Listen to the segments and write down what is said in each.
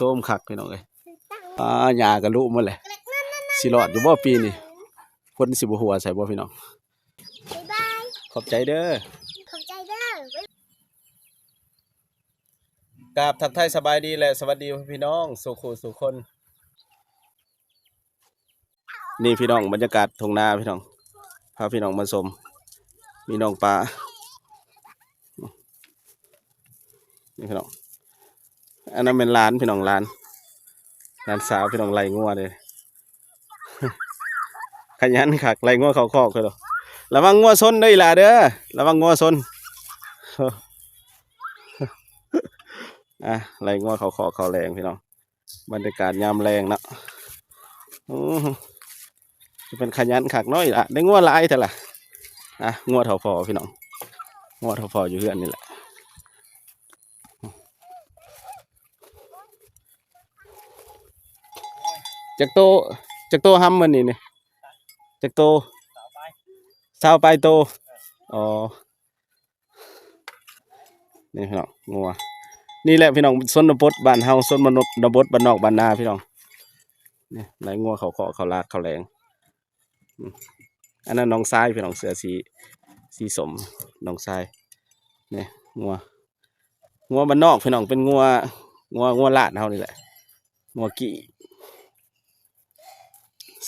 ໂຕມຄັກພີ່ນ້ອງເອີຍ. ອ່າ ຫຍ້າກໍລຸໝົດແຫຼະ. ຊິລອດຢູ່ບໍ່ປີນີ້? ຝົນຊິບໍ່ຫົວໃສ່ບໍ່ພີ່ນ້ອງ? ບາຍບາຍ. ຂອບໃຈເດີ. ຂອບໃຈເດີ. ກາບທັກທາຍສະບາຍດີ ແລະ ສະຫວັດດີພີ່ນ້ອງສູ່ຄູ່ສູ່ຄົນ. ນີ້ພີ່ນ້ອງ ບັນຍາກາດທົ່ງນາພີ່ນ້ອງ ພາພີ່ນ້ອງມາຊົມ. ມີນ້ອງປາ ນີ້ພີ່ນ້ອງ. ອັນນັ້ນແມ່ນຫຼານພີ່ນ້ອງ ຫຼານ ຫຼານສາວພີ່ນ້ອງ ໄລ່ງົວເດ້. ຂະຫຍັນຄັກ ໄລ່ງົວເຂົ້າຄອກເດີ. ລະວັງງົວຊົນເດີອີ່ຫຼ້າເດີ ລະວັງງົວຊົນ. ອ່າ ໄລ່ງົວເຂົ້າຄອກເຂົ້າແລງພີ່ນ້ອງ. ບັນຍາກາດຍາມແລງເນາະ. ໂອ້ ເປັນຂະຫຍັນຄັກເນາະອີ່ຫຼ້າ ໄດ້ງົວຫຼາຍແທ້ລະ. ອ່ະ ງົວເຖົ້າພໍ່ພີ່ນ້ອງ ງົວເຖົ້າພໍ່ຢູ່ເຮືອນນີ້ແຫຼະ. ຈັກໂຕ ຈັກໂຕຫຳມື້ນີ້ນີ້? ຈັກໂຕ? ຊາວປາຍໂຕ. ອໍ ນີ້ພີ່ນ້ອງ ງົວ ນີ້ແຫຼະພີ່ນ້ອງ ຊົນນະບົດບ້ານເຮົາ ຊົນນະບົດບ້ານນອກບ້ານນາພີ່ນ້ອງ. ນີ້ໄລ່ງົວເຂົ້າຄອກເຂົ້າລາກເຂົ້າແລງ. ອືມ ອັນນັ້ນນ້ອງຊາຍພີ່ນ້ອງ ເສື້ອສີ ສີສົ້ມ ນ້ອງຊາຍ. ນີ້ງົວ ງົວບ້ານນອກພີ່ນ້ອງ ເປັນງົວ ງົວ ງົວລາດເຮົານີ້ແຫຼະ ງົວກີ້.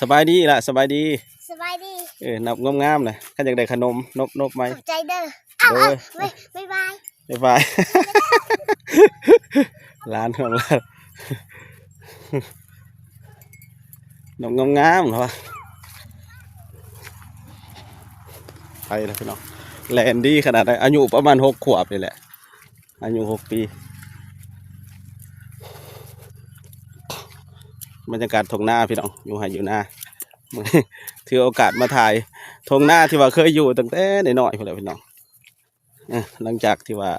ສະບາຍດີລະ ສະບາຍດີ. ສະບາຍດີ. ເອີ ນັບງາມໆນະ ຄັນຢາກໄດ້ຂະໜົມ ນົບ ນົບໄມ້. ຂອບໃຈເດີ. ໂດຍ ບາຍບາຍ. ບາຍບາຍ. ຫຼານຂອງຫຼານ ນົບງາມໆເນາະ. ໄປແລ້ວພີ່ນ້ອງ ແລ່ນດີຂະໜາດໃດ ອາຍຸປະມານຫົກຂວບນີ້ແຫຼະ. ອາຍຸຫົກປີ. ບັນຍາກາດທົ່ງນາພີ່ນ້ອງ ຢູ່ໄຮ່ຢູ່ນາ. ມື້ນີ້ຖືໂອກາດມາຖ່າຍທົ່ງນາທີ່ວ່າເຄີຍຢູ່ຕັ້ງແຕ່ນ້ອຍໆພຸ້ນແຫຼະພີ່ນ້ອງ. ເອີ ຫຼັງຈາກທີ່ວ່າ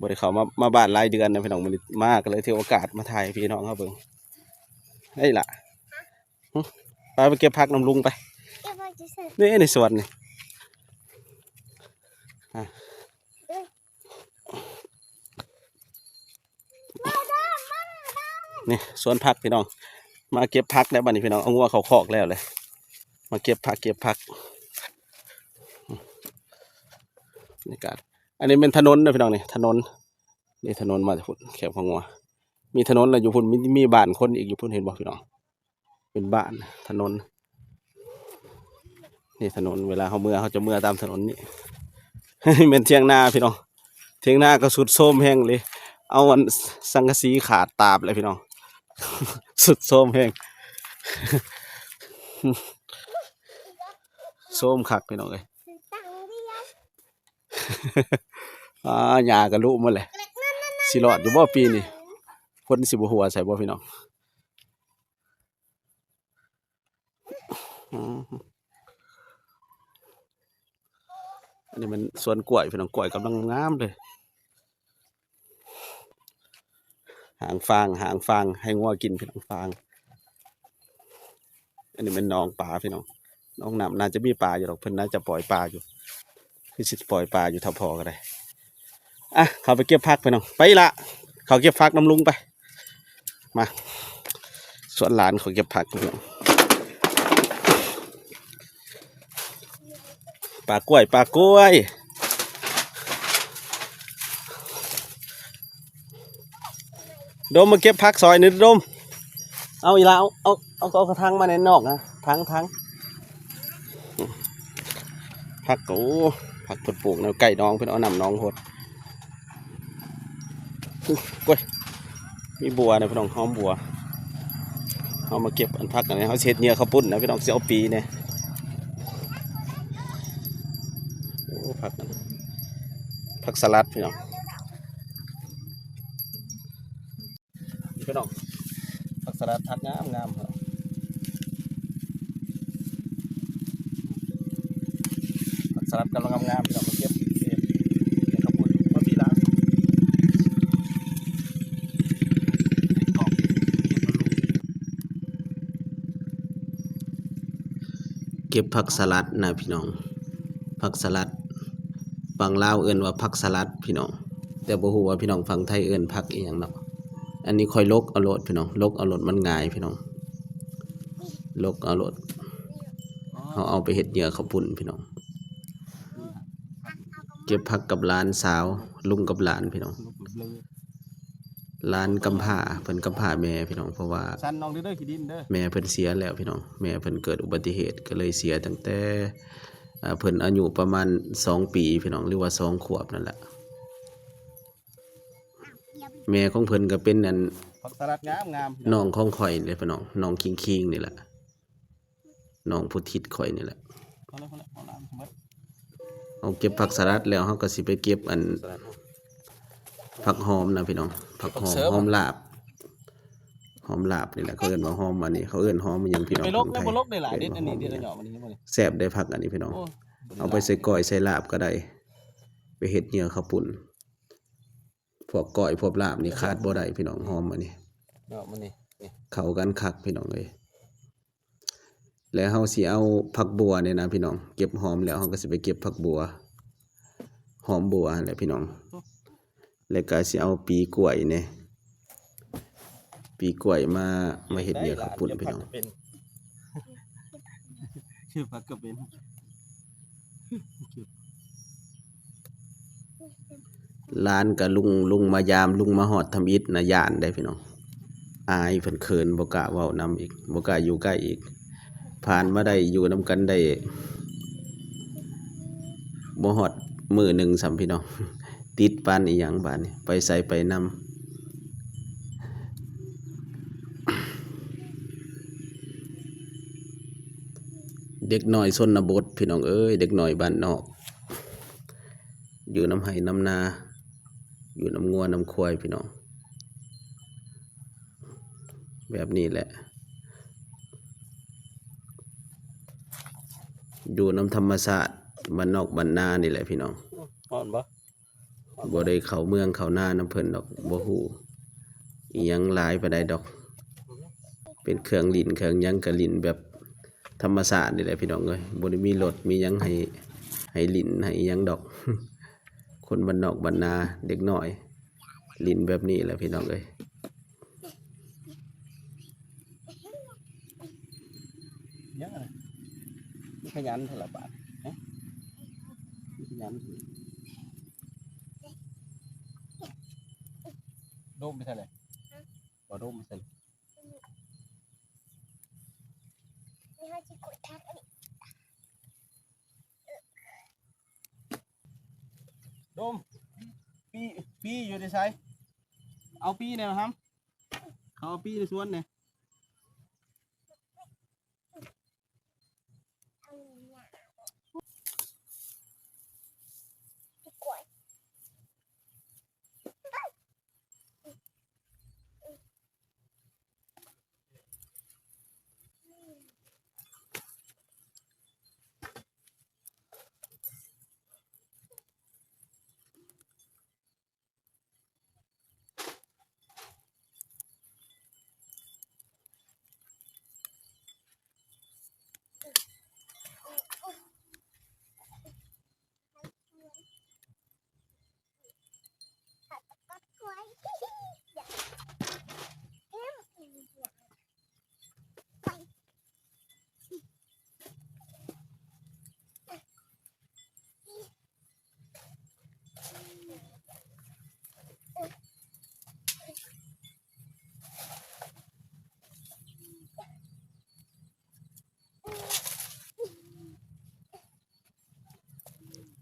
ບໍ່ໄດ້ເຂົ້າມາ ມາບ້ານຫຼາຍເດືອນນະພີ່ນ້ອງ ມື້ນີ້ມາກໍເລີຍຖືໂອກາດມາຖ່າຍໃຫ້ພີ່ນ້ອງເຮົາເບິ່ງ. ເອີຍຫຼະ ຫຶ ໄປ ໄປເກັບຜັກນຳລຸງໄປ. ເກັບຜັກຢູ່ໃສ? ນີ້ ໃນສວນນີ້. ອ່າ ນີ້ສວນຜັກພີ່ນ້ອງ ມາເກັບຜັກແລ້ວບັດນີ້ພີ່ນ້ອງ ເອົາງົວເຂົ້າຄອກແລ້ວເລີຍ ມາເກັບຜັກ ເກັບຜັກ. ນີ້ກະ ອັນນີ້ແມ່ນຖະໜົນເດີພີ່ນ້ອງນີ້ ຖະໜົນ ນີ້ຖະໜົນມາຈາກພຸ້ນ ແຄມຂອງງົວ ມີຖະໜົນແລ້ວຢູ່ພຸ້ນ ມີ ມີບ້ານຄົນອີກຢູ່ພຸ້ນ ເຫັນບໍ່ພີ່ນ້ອງ? ເປັນບ້ານ ຖະໜົນ ນີ້ຖະໜົນ ເວລາເຮົາເມືອ ເຮົາຈະເມືອຕາມຖະໜົນນີ້. ນີ້ແມ່ນຖຽງນາພີ່ນ້ອງ ຖຽງນາກໍຊຸດໂຊມແຮງເລີຍ ເອົາອັນ ສ- ສັງກະສີຂາດຕາບເລີຍພີ່ນ້ອງ ຊຸດໂຊມແຮງ ໂຊມຄັກພີ່ນ້ອງເອີຍ. ອ່າ ຫຍ້າກໍລຸໝົດແຫຼະ ຊິລອດຢູ່ບໍ່ປີນີ້? ຝົນຊິບໍ່ຫົວໃສ່ບໍ່ພີ່ນ້ອງ? ອືມ ອັນນີ້ແມ່ນສວນກ້ວຍພີ່ນ້ອງ ກ້ວຍກຳລັງງາມເລີຍ. ຫາງຟາງ ຫາງຟາງ ໃຫ້ງົວກິນພີ່ນ້ອງ ຟາງ. ອັນນີ້ແມ່ນໜອງປາພີ່ນ້ອງ ໜອງນ້ຳ ໜ້າຈະມີປາຢູ່ດອກ ເພິ່ນໜ້າຈະປ່ອຍປາຢູ່ ຄືຊິປ່ອຍປາຢູ່ຖ້າພໍກໍໄດ້. ອ່ະ ເຂົ້າໄປເກັບຜັກພີ່ນ້ອງ ໄປລະ ເຂົ້າເກັບຜັກນຳລຸງໄປ. ມາ ສວນຫຼານເຂົາເກັບຜັກພີ່ນ້ອງ ປາກ້ວຍ ປາກ້ວຍ. ດົມ ມາເກັບຜັກຊອຍໜ່ອຍດົມ. ເອົາອີ່ຫຼ້າ ເອົາ ເອົາ ເອົາ ເອົາກະຖາງມາໃນນອກນະ ຖັງ ຖັງ ຜັກ. ໂອ້ ຜັກເພິ່ນປູກໃນໃກ້ໜອງ ເພິ່ນເອົານ້ຳໜອງຫົດ. ໂອ້ຍ ມີບົວນະພີ່ນ້ອງ ຫອມບົວ. ເຮົາມາເກັບອັນຜັກອັນນີ້ ເຮົາຊິເຮັດເຫຍື່ອເຂົ້າປຸ້ນນະພີ່ນ້ອງ ຊິເອົາປີແດ່. ໂອ້ ຜັກ ຜັກສະຫຼັດພີ່ນ້ອງ. ນີ້ພີ່ນ້ອງ ຜັກສະຫຼັດ ຜັກງາມໆ ຜັກສະຫຼັດກຳລັງງາມໆ ພີ່ນ້ອງ ມາເກັບ ເກັບ ເກັບເຂົ້າປຸ້ນ ມາພີ້ລະ ເກັບຜັກສະຫຼັດນະພີ່ນ້ອງ ຜັກສະຫຼັດ ຝັ່ງລາວເອີ້ນວ່າຜັກສະຫຼັດພີ່ນ້ອງ ແຕ່ບໍ່ຮູ້ວ່າພີ່ນ້ອງຝັ່ງໄທເອີ້ນຜັກອີ່ຫຍັງເນາະ. ອັນນີ້ຂ້ອຍຫຼົກເອົາໂລດພີ່ນ້ອງ ຫຼົກເອົາໂລດ ມັນງ່າຍພີ່ນ້ອງ ຫຼົກເອົາໂລດ. ເຮົາເອົາໄປເຮັດເຫຍື່ອເຂົ້າປຸ້ນພີ່ນ້ອງ. ເກັບຜັກກັບຫຼານສາວ ລຸງກັບຫຼານພີ່ນ້ອງ. ຫຼານກຳພ້າ ເພິ່ນກຳພ້າແມ່ພີ່ນ້ອງ ເພາະວ່າ ສັນນ້ອງເດີ ເດີ ຂີ້ດິນເດີ ແມ່ເພິ່ນເສຍແລ້ວພີ່ນ້ອງ. ແມ່ເພິ່ນເກີດອຸບັດຕິເຫດ ກໍເລີຍເສຍຕັ້ງແຕ່ ເອີ່ ເພິ່ນອາຍຸປະມານສອງປີພີ່ນ້ອງ ຫຼືວ່າສອງຂວບນັ້ນແຫຼະ. ແມ່ຂອງເພິ່ນກໍເປັນອັນ ຜັກສະລັດງາມໆ ພີ່ນ້ອງ ນ້ອງຂອງຂ້ອຍນີ້ແຫຼະພີ່ນ້ອງ ນ້ອງຄິງໆ ນີ້ແຫຼະ ນ້ອງຜູ້ທິດຂ້ອຍນີ້ແຫຼະ. ເອົາເກັບຜັກສະລັດແລ້ວ ເຮົາກໍຊິໄປເກັບອັນ ຜັກຫອມນະພີ່ນ້ອງ ຜັກຫອມ ຫອມລາບ ຫອມລາບນີ້ແຫຼະ ເຂົາເອີ້ນວ່າຫອມ ອັນນີ້ເຂົາເອີ້ນຫອມອີ່ຫຍັງພີ່ນ້ອງ ໄປຫຼົກ ເພິ່ນໄທ ບໍ່ຫຼົກໄດ້ຫຼາຍເດັດ ອັນນີ້ເດັດລະເຍາະ ອັນນີ້ ແຊບໄດ໋ຜັກອັນນີ້ພີ່ນ້ອງ. ໂອ້ຍ ເອົາໄປໃສ່ກ້ອຍໃສ່ລາບກໍໄດ້ ໄປເຮັດເຫຍື່ອເຂົ້າປຸ້ນ. ພວກກ້ອຍພວກລາບນີ້ຂາດບໍ່ໄດ້ພີ່ນ້ອງ ຫອມອັນນີ້ ເນາະ ມັນນີ້ ນີ້ ເຂົ້າກັນຄັກພີ່ນ້ອງເອີຍ. ແລ້ວເຮົາຊິເອົາຜັກບົ່ວນີ້ນະພີ່ນ້ອງ ເກັບຫອມແລ້ວເຮົາກໍຊິໄປເກັບຜັກບົ່ວ ຫອມບົ່ວຫັ້ນແຫຼະພີ່ນ້ອງ. ແລ້ວກໍຊິເອົາປີກ້ວຍນີ້ ປີກ້ວຍມາ ມາເຮັດເຫຍື່ອເຂົ້າປຸ້ນພີ່ນ້ອງ. ເກັບຜັກກໍເປັນ ຫຼານກໍລຸງ ລຸງມາຢາມ ລຸງມາຮອດທຳອິດນະ ຢ້ານເດ້ພີ່ນ້ອງ ອາຍ ເພິ່ນເຂີນ ບໍ່ກ້າເວົ້ານຳອີກ ບໍ່ກ້າຢູ່ໃກ້ອີກ. ຜ່ານມາໄດ້ຢູ່ນຳກັນໄດ້ບໍ່ຮອດມື້ໜຶ່ງຊ້ຳພີ່ນ້ອງ ຕິດປານອີ່ຫຍັງບາດນີ້ ໄປໃສໄປນຳ. ເດັກນ້ອຍຊົນນະບົດພີ່ນ້ອງເອີຍ ເດັກນ້ອຍບ້ານນອກ ຢູ່ນຳໄຮ່ນຳນາ ຢູ່ນຳງົວນຳຄວາຍພີ່ນ້ອງ ແບບນີ້ແຫຼະ ຢູ່ນຳທຳມະຊາດບ້ານນອກບ້ານນານີ້ແຫຼະພີ່ນ້ອງ. ຮ້ອນບໍ່? ບໍ່ໄດ້ເຂົ້າເມືອງເຂົ້ານານຳເພິ່ນດອກ ບໍ່ຮູ້ອີ່ຫຍັງຫຼາຍປານໃດດອກ. ເປັນເຄື່ອງຫຼິ້ນເຄື່ອງຫຍັງກໍຫຼິ້ນແບບທຳມະຊາດນີ້ແຫຼະພີ່ນ້ອງເອີຍ ບໍ່ໄດ້ມີລົດມີຫຍັງໃຫ້ ໃຫ້ຫຼິ້ນໃຫ້ອີ່ຫຍັງດອກ. ຄົນບ້ານນອກບ້ານນາ ເດັກນ້ອຍຫຼິ້ນແບບນີ້ແຫຼະພີ່ນ້ອງເອີຍ. ຍັງ ຂະຫຍັນແທ້ລະບາດ ຮະ ຂະຫຍັນ. ໂດມໄປໃສແຫຼະ? ບໍ່ໂດມໄປໃສແຫຼະ? ໂດມ ປີ ປີຢູ່ໃນໃສ? ເອົາປີແດ່ຫຳ ເຂົາເອົາປີໃນສວນແດ່.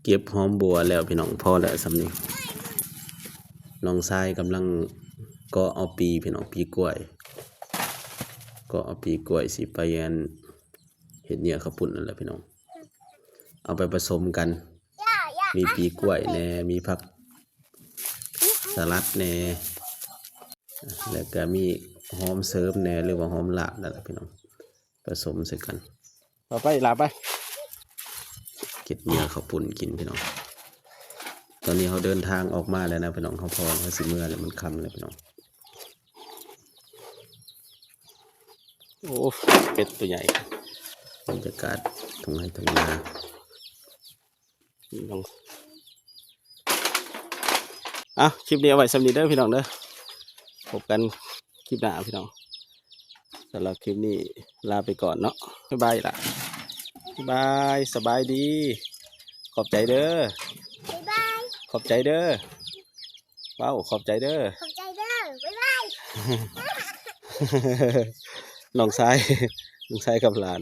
ເກັບຫອມບົ່ວແລ້ວພີ່ນ້ອງ ພໍແລ້ວສ່ຳນີ້. ນ້ອງຊາຍກຳລັງເກາະເອົາປີພີ່ນ້ອງ ປີກ້ວຍ ເກາະເອົາປີກ້ວຍ ຊິໄປອັນ ເຮັດເຫຍື່ອເຂົ້າປຸ້ນນັ້ນແຫຼະພີ່ນ້ອງ ເອົາໄປປະສົມກັນ ມີປີກ້ວຍແດ່ ມີຜັກສະລັດແດ່ ແລ້ວກະມີຫອມເສີມແດ່ ຫຼືວ່າຫອມລາບນັ້ນແຫຼະພີ່ນ້ອງ ປະສົມໃສ່ກັນ. ເອົາໄປ ລາບໄປ ເຮັດເຫຍື່ອເຂົ້າປຸ້ນກິນພີ່ນ້ອງ. ຕອນນີ້ເຮົາເດີນທາງອອກມາແລ້ວນະພີ່ນ້ອງ ເຮົາພໍ ເຮົາຊິເມືອແລ້ວ ມັນຄ່ຳແລ້ວພີ່ນ້ອງ. ໂອ້ ເປັດຕົວໃຫຍ່ ບັນຍາກາດທົ່ງໄຮ່ທົ່ງນາ. ເອົາ ຄລິບນີ້ເອົາໄວ້ສ່ຳນີ້ເດີພີ່ນ້ອງເດີ. ພົບກັນຄລິບໜ້າພີ່ນ້ອງ. ສຳລັບຄລິບນີ້ລາໄປກ່ອນເນາະ. ບາຍບາຍລະ. ບາຍບາຍ. ສະບາຍດີ. ຂອບໃຈເດີ. ບາຍບາຍ. ຂອບໃຈເດີ. ເວົ້າ ຂອບໃຈເດີ. ຂອບໃຈເດີ. ບາຍບາຍ. ນ້ອງຊາຍ ນ້ອງຊາຍກັບຫຼານ.